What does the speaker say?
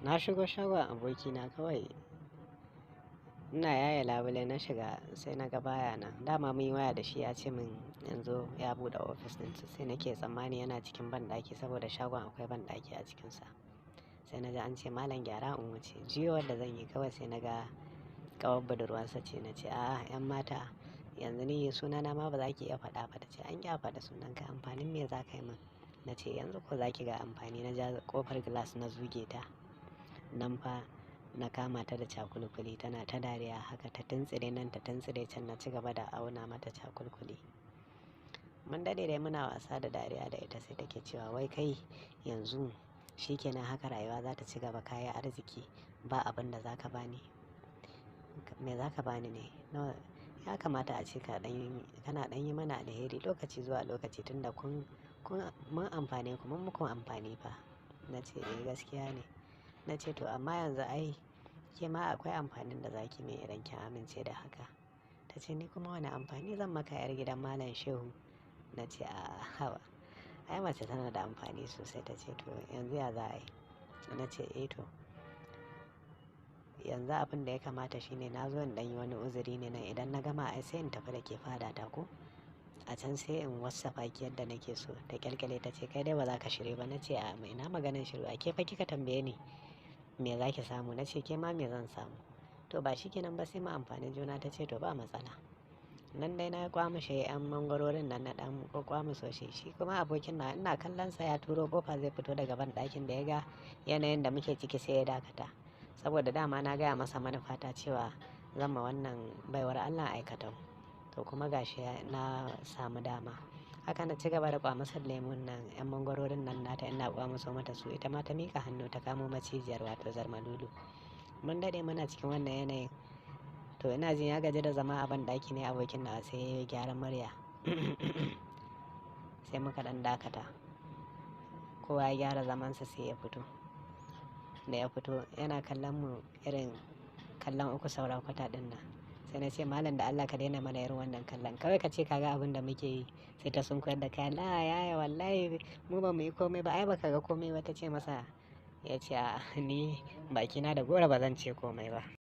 Na shigo shagon abokina kawai ina yaye labule na shiga sai na ga baya nan. Dama mun yi waya da shi ya ce min yanzu ya buɗe ofis ɗinsa, sai nake tsammani yana cikin banɗaki saboda shagon akwai banɗaki a cikinsa. Sai na ji an ce, "Malam, gyara in wuce." Juyowar da zan yi kawai sai na ga ƙawar budurwarsa ce. Na ce, "A'a, 'yan mata, yanzu ni sunana ma ba za ki iya faɗa ba." Ta ce, "An ƙi a faɗa sunanka, amfanin me za ka yi min?" Na ce, "Yanzu ko za ki ga amfani." Na ja ƙofar gilas na zuge ta. Nan fa na kama ta da cakulkuli, tana ta dariya haka, ta tuntsire nan ta tuntsire can, na ci gaba da auna mata cakulkuli. Mun daɗe dai muna wasa da dariya da ita, sai take cewa, "Wai kai, yanzu shikenan haka rayuwa za ta ci gaba, kayi arziki ba abin da za ka bani? Me za ka bani ne? Ya kamata a ce kana ɗan yi mana alheri lokaci zuwa lokaci, tunda kun, kun mun amfane ku, mun muku amfani fa." Na ce, "Eh, gaskiya ne." Na ce, "To, amma yanzu ai ke ma akwai amfanin da za ki min idan kin amince da haka." Ta ce, "Ni kuma wane amfani zan maka, 'yar gidan Malam Shehu?" Na ce, "A'a, haba. Ai mace tana da amfani sosai." Ta ce, "To, yanzu ya za a yi?" Na ce, "Eh to, yanzu abin da ya kamata shine na zo in ɗan yi wani uzuri ne nan, idan na gama ai sai in tafi da ke fada ta ko? A can sai in wassafa ki yadda nake so." Ta ƙyalƙyale ta ce, "Kai dai ba za ka shiryu ba." Na ce, "A ina maganin shiryu? Ke fa kika tambaye ni me za ki samu?" Na ce, "Ke ma me zan samu? To, ba shi kenan ba, sai mu amfani juna." Ta ce, "To, ba matsala." Nan dai na kwamushe 'yan mangwarorin nan, na ɗan kwamuso shi. Shi kuma abokin na ina kallon sa ya turo ƙofa zai fito daga banɗakin, da ya ga yanayin da muke ciki sai ya dakata. Saboda dama na gaya masa manufata cewa zan ma wannan baiwar Allah aikatau. To, kuma gashi na samu dama. Haka na ci gaba da kwamusar lemun nan, 'yan mangwarorin nan nata, ina kwamuso mata su, ita ma ta miƙa hannu ta kamo macijiyar, wato zarmalulu. Mun daɗe muna cikin wannan yanayin. To, ina jin ya gaji da zama a banɗaki ne abokin nawa, sai ya yi gyaran murya. Sai muka ɗan dakata. Kowa ya gyara zamansa sai ya fito. Da ya fito yana kallon mu irin kallon uku saura kwata ɗin nan. Sai na ce, "Malam, da Allah ka daina mana irin wannan kallon. Kawai ka ce ka ga abin da muke yi." Sai ta sunkuyar da kai. "La yaya, wallahi mu ba mu yi komai ba." "Ai ba ka ga komai ba," ta ce masa. Ya ce, "A'a, ni bakina da goro ba zan ce komai ba."